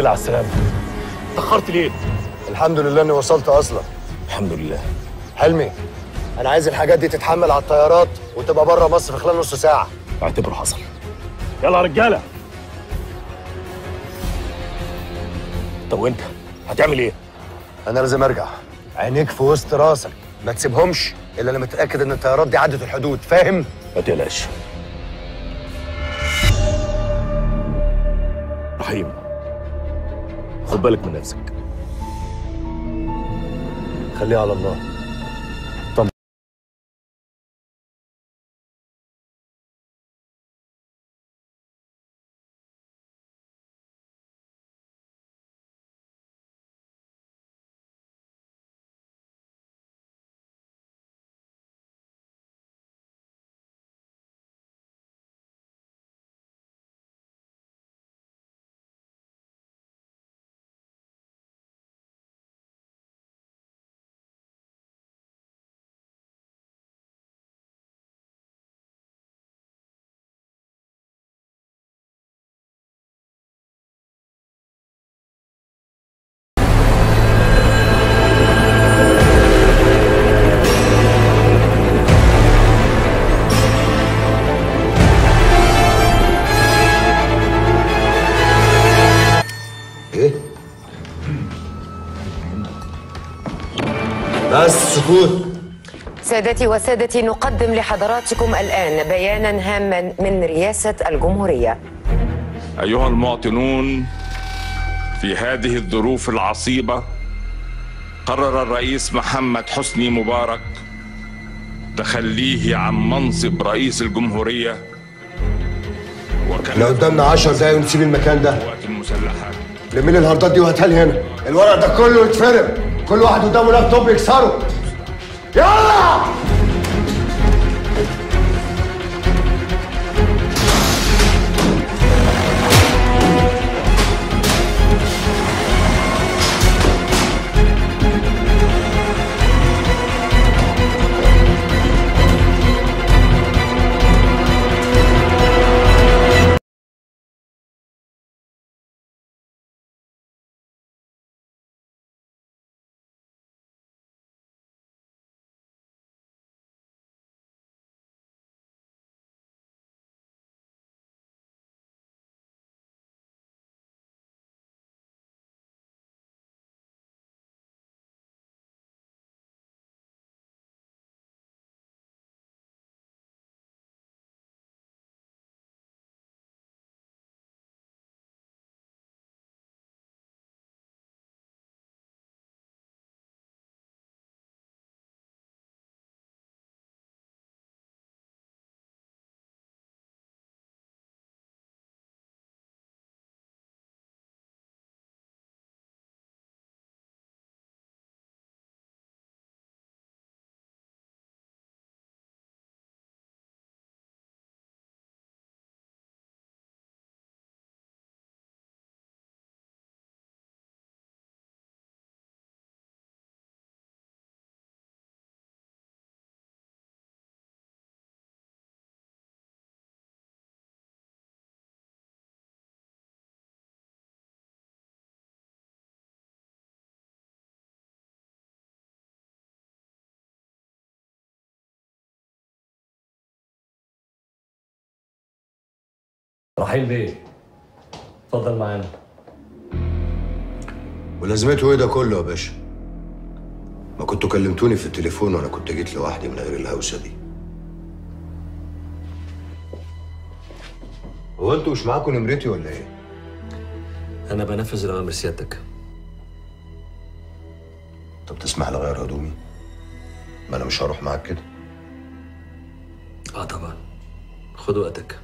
لله على السلامة. اتأخرت ليه؟ الحمد لله اني وصلت اصلا. الحمد لله. حلمي، انا عايز الحاجات دي تتحمل على الطيارات وتبقى بره مصر في خلال نص ساعة. اعتبره حصل. يلا يا رجالة. طب وانت هتعمل ايه؟ انا لازم ارجع. عينيك في وسط راسك، ما تسيبهمش الا لما تتاكد ان الطيارات دي عدت الحدود، فاهم؟ ما تقلقش. رحيم، خد بالك من نفسك. خليها على الله. طب بس سكوت. سادتي وسادتي، نقدم لحضراتكم الآن بيانا هاما من رئاسة الجمهورية. أيها المواطنون، في هذه الظروف العصيبة قرر الرئيس محمد حسني مبارك تخليه عن منصب رئيس الجمهورية. احنا قدامنا 10 دقايق ونسيب المكان ده. المسلحة. لمين الهاردات دي وهاتها لي هنا. الورق ده كله يتفرم، كل واحد قدامه لابتوب يكسره. يلا! رحيل بيه، اتفضل معانا. ولازمته ايه ده كله يا باشا؟ ما كنتوا كلمتوني في التليفون وانا كنت جيت لوحدي من غير الهوسه دي. هو انتوا مش معاكم نمرتي ولا ايه؟ انا بنفذ الاوامر سيادتك. طب تسمح لي اغير هدومي؟ ما انا مش هروح معاك كده. اه طبعا، خد وقتك.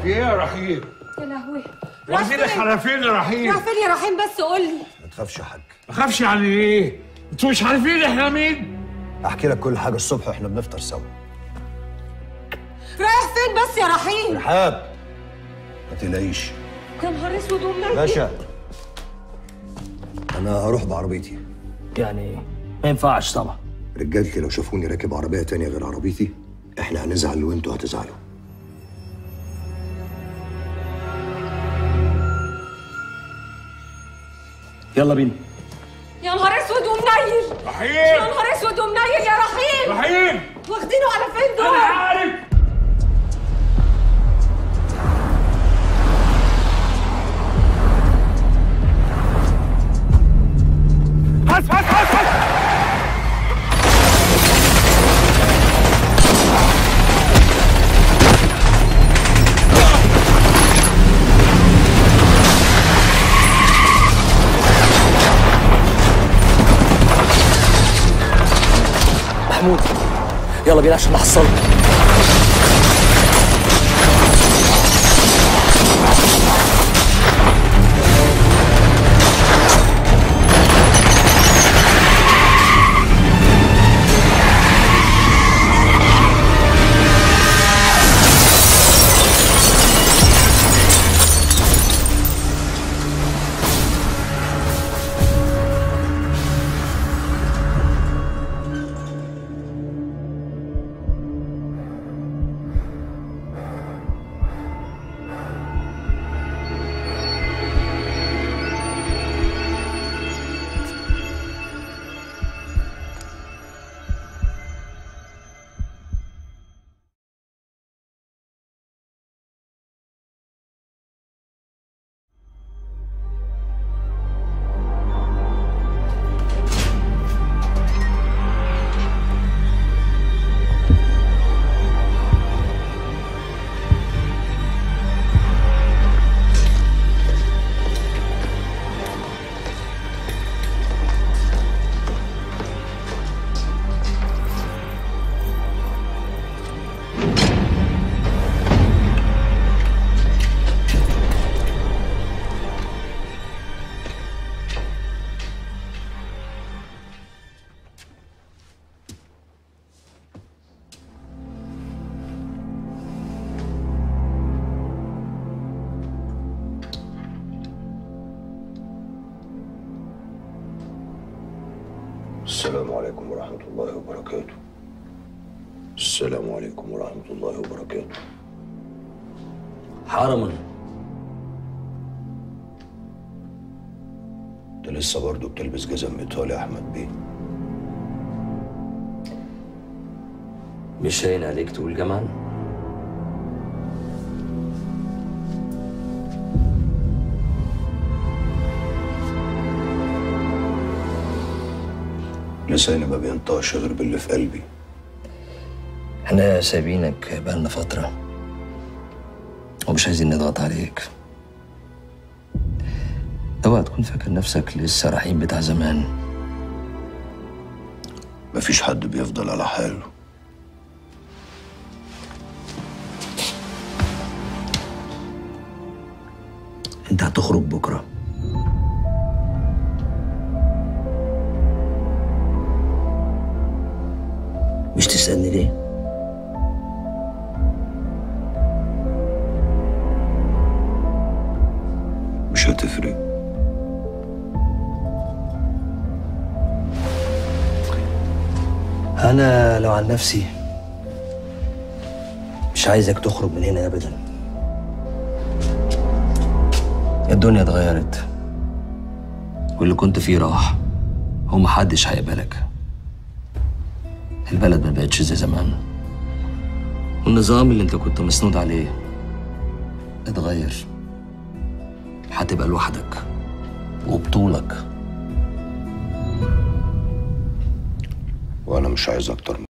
في ايه يا رحيم؟ يا لهوي، واخدينك على فين يا رحيم؟ راح فين يا رحيم؟ بس قول لي. ما تخافش يا حاج. ما تخافش يعني ايه؟ انتوا مش عارفين احنا مين؟ احكي لك كل حاجة الصبح واحنا بنفطر سوا. رايح فين بس يا رحيم؟ رحاب ما تقلقيش. يا نهار اسود ومنيل. باشا انا هروح بعربيتي. يعني ما ينفعش طبعا. رجالتي لو شافوني راكب عربية تانية غير عربيتي احنا هنزعل وانتوا هتزعلوا. يلا بينا. يا نهار اسود ومنيل. رحيم. يا نهار اسود ومنيل يا رحيم. رحيم واخدينه على فين دول؟ انا عارف. هس هس هس هس. محمود يلا بينا عشان نحصله. السلام عليكم ورحمة الله وبركاته. السلام عليكم ورحمة الله وبركاته. حرما. انت لسه برضه بتلبس جزم ايطالي يا احمد بيه؟ مش هين عليك تقول جمعا؟ لساني ما بينطقش غير باللي في قلبي. احنا سايبينك بقالنا فترة ومش عايزين نضغط عليك. اوعى تكون فاكر نفسك لسه رحيم بتاع زمان. مفيش حد بيفضل على حاله. انت هتخرج بكره. مش تسألني ليه؟ مش هتفرق. أنا لو عن نفسي مش عايزك تخرج من هنا أبدا. الدنيا اتغيرت واللي كنت فيه راح ومحدش هيقبلك. البلد ما بقتش زي زمان والنظام اللي انت كنت مسنود عليه اتغير. هتبقى لوحدك وبطولك. وانا مش عايز اكتر من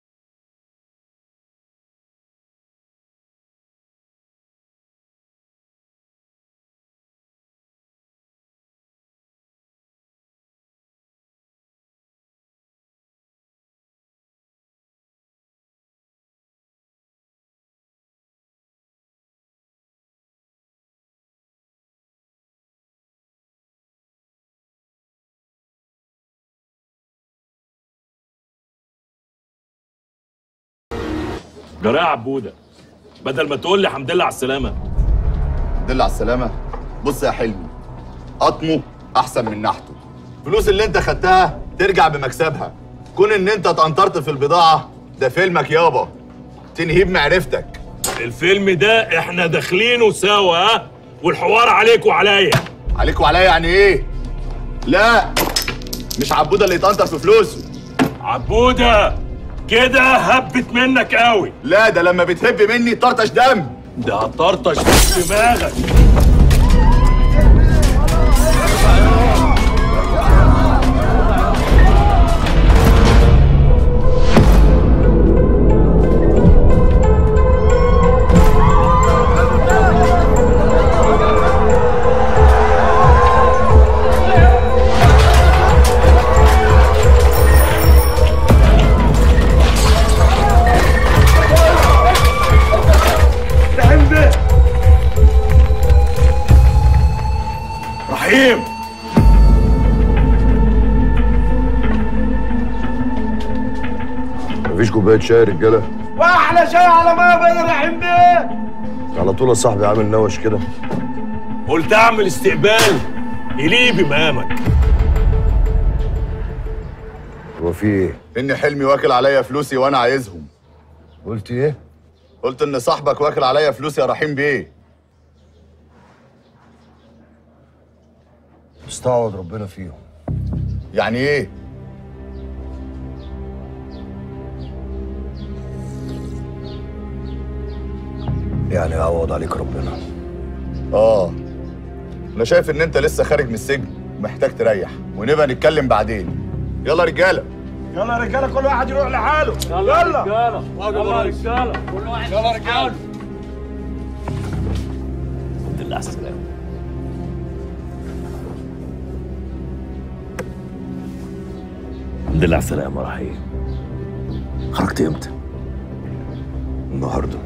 جراء عبوده. بدل ما تقول لي حمد لله على السلامة. حمد لله على السلامة. بص يا حلمي، قطمه احسن من نحته. الفلوس اللي انت خدتها ترجع بمكسبها. كون ان انت اتقنطرت في البضاعة ده فيلمك يابا، تنهيه بمعرفتك. الفيلم ده احنا داخلينه سوا، ها؟ والحوار عليك وعليا. عليك وعليا يعني ايه؟ لا مش عبوده اللي يتقنطر في فلوسه. عبوده كده هبت منك قوي. لا ده لما بتهب مني طرطش دم. ده هطرطش في دماغك. رحيم، مفيش كوباية شاي يا رجاله؟ واحلى شاي على مية بيضا رحيم بيه. على طول يا صاحبي عامل نوش كده. قلت اعمل استقبال يليق بمقامك. هو في ايه؟ ان حلمي واكل عليا فلوسي وانا عايزهم. قلت ايه؟ قلت ان صاحبك واكل عليا فلوسي يا رحيم بيه. استعوض ربنا فيهم. يعني ايه؟ يعني اعوض عليك ربنا. انا شايف ان انت لسه خارج من السجن ومحتاج تريح، ونبقى نتكلم بعدين. يلا رجاله، يلا رجاله، كل واحد يروح لحاله. يلا رجاله، يلا رجاله، كل واحد يلا رجاله. الحمد لله على السلامة. الحمد لله على السلامة يا رحيم. خرجت امتى؟ النهارده.